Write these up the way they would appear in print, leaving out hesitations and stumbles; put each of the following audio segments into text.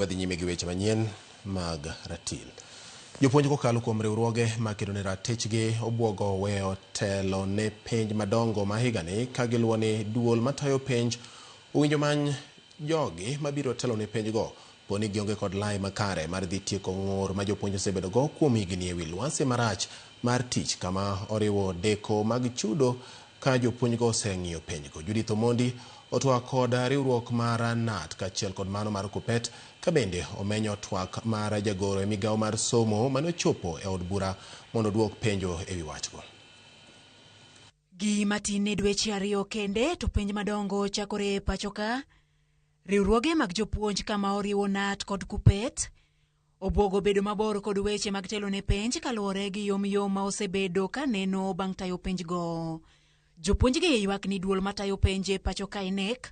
Wadhi nyime gi weche manyien mag ratil. Jopuonj kokalo kuom riwruoge makedo ne ratichgi obwogo weyo telo ne penj madongo ma higani ka giluwo ni duol matayo penj owinjo many jogi mabiro telo ne penjgo po ni gionge kod lai makare mar dhi tieko ng'ur ma jopuonj osebedogo kuom higni ewi lwasi marach mar tich kama oriwo deko mag chudo ka jopuonjgo oseng'iyo penjgo. Judith Omondi otwak kod riwruok mar KNUT kaachiel kod mano mar KUPPET ka bende omenyo twak mar jagoro e migawo mar somo mane ochopo e od bura mondo oduok penjo ewi wachgo. Gi matin ne dweche 2 kende to penj madongo chakore e pacho ka. Riwruoge mag jopuonj kama oriwo KNUT kod KUPPET obwogo bedo mabor kod weche mag telo ne penj kaluwore gi yom yom ma osebedo ka neno bang' tayo penjgo. Jopuonjgi ywak ni duol matayo penj e pacho ka KNEC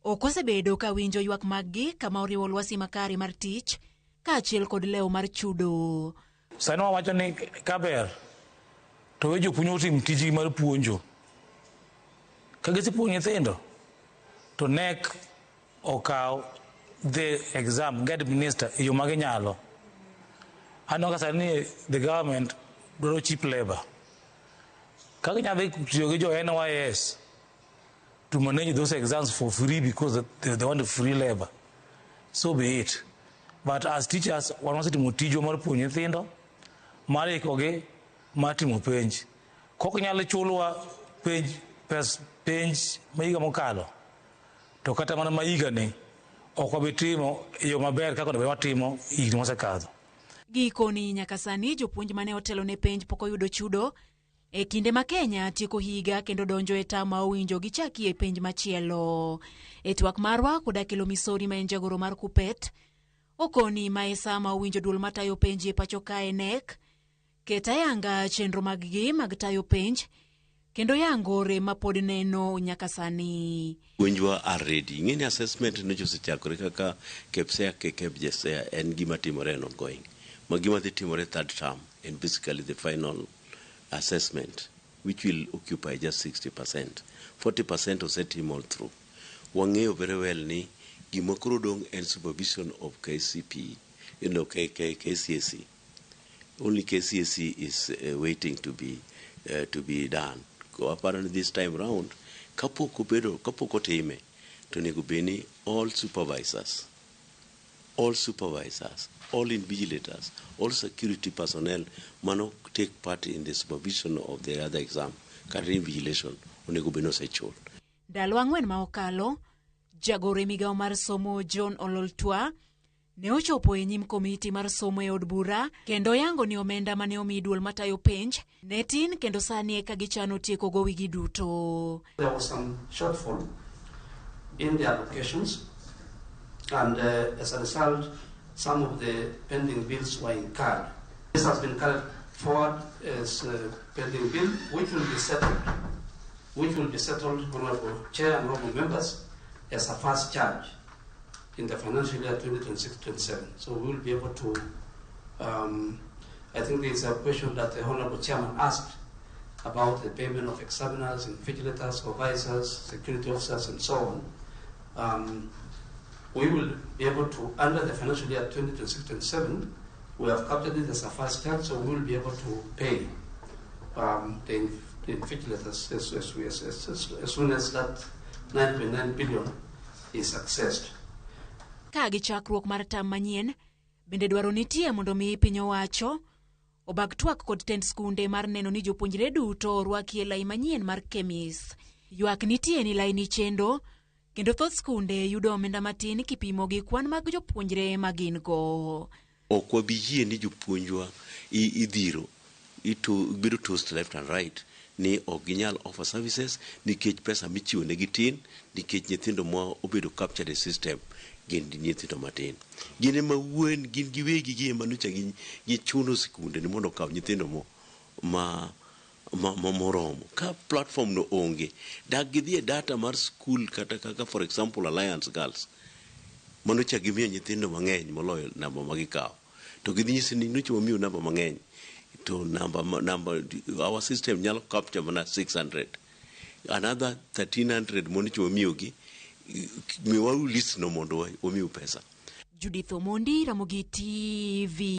ok osebedo ka winjo ywak maggi kama oriwo lwasi makare mar tich kaachiel kod lewo mar chudo. Sani wawacho ni kaber to we jopuonj otim tijgi mar puonjo. Ka gisepuonjo nyithindo to KNEC okaw the exam gi administer e yo ma ginyalo. Aneno ka sani the government dwaro cheap labor. Ka ginyalo dhi tiyo gi jo NYS to manage those exams for free because they want free labor, so be it. But as teachers, wan wasetimo tijwa mar puonjo nyithindo, mar ikogi, mar timo penj. Kok nyal chulwa penj, pes penj ma higa mokalo, to kata mana ma higani ok wabi timo e yo maber kaka onego watimo higni mosekadho. Gikoni nyaka sani jopuonj mane otelo ne penj pok oyudo chudo e kinde ma Kenya tieko higa kendo donjo e tam ma owinjo gichakie penj machielo. E twak marwa kod Akelo Misori ma en jagoro mar KUPPET, okoni ma e sama owinjo duol matayo penj e pacho kae KNEC ket ayanga chenro maggi mag tayo penj kendo yango rem mapod neno nyaka sani. Puonjwa are ready. Ing'e ni assessment nyocha osechakore kaka KPSEA KJSEA en gima timore en ongoing. Ma gima dhi timore third term en basically the final assessment which will occupy just 60%. 40% osetim all through. Wang'eyo very well ni gima koro dong' en supervision of KCP, KCSE. Only KCSE is waiting to be done. Ko aparo ni this time round kapok obedo kapok otime to onego bed ni all supervisors, all invigilators, all security personnel mano take part in the supervision of the other exam kata invigilation onego bed ni osechul. Ndalo 4 ma okalo, jagoro e migawo mar somo John Ololtua ne ochopo e nyim komiti mar somo e od bura kendo yango ni omenda mane omi duol matayo penj ne tin kendo sani eka gichano tieko gowigi duto. There was some shortfall in the allocations, and as a result, some of the pending bills were incurred. This has been carried forward as a pending bill, which will be settled, Honorable Chair and Honorable Members, as a first charge in the financial year 2026-27. So we will be able to, I think there is a question that the Honorable Chairman asked about the payment of examiners, invigilators, supervisors, security officers, and so on. We will be able to, under the financial year 2026-27, we have captured it as a first charge, so we will be able to pay the invigilators as soon as that 9.9 billion is accessed. Ka gi chakruok mar tam manyien, bende dwaro nitie mondo mi piny owacho obag twak kod tend skunde mar neno ni jopuonjre duto orwaki e lai manyien mar KEMIS. Ywak nitie ni laini chendo kendo thoth skunde yudo omenda matin kipimo gi kwan mag jopuonjre ma gin go. Ok wabi yie ni jopuonjwa idhiro ito bedo tossed left and right ni ok ginyal offer services nikech pesa michiwo negi tin, nikech nyithindo ma obedo captured e system gin nyithindo matin. Gin ema wuon gin giwegi gi ema nyocha gichuno sikunde ni mondo okaw nyithindo mo ma moromo. Ka platform no onge, dak gidhi e data mar school kata kaka, for example, Alliance Girls manocha gimiyo nyithindo mang'eny moloyo namba ma gikawo to gidhi nyisi ni nyocha wamiyo namba mang'eny to namba our system nyalo capture mana 600, another 1300 monyocha wamiyogi, miwauru list no mondo wamiu pesa. Judith Omondi, Ramogi TV.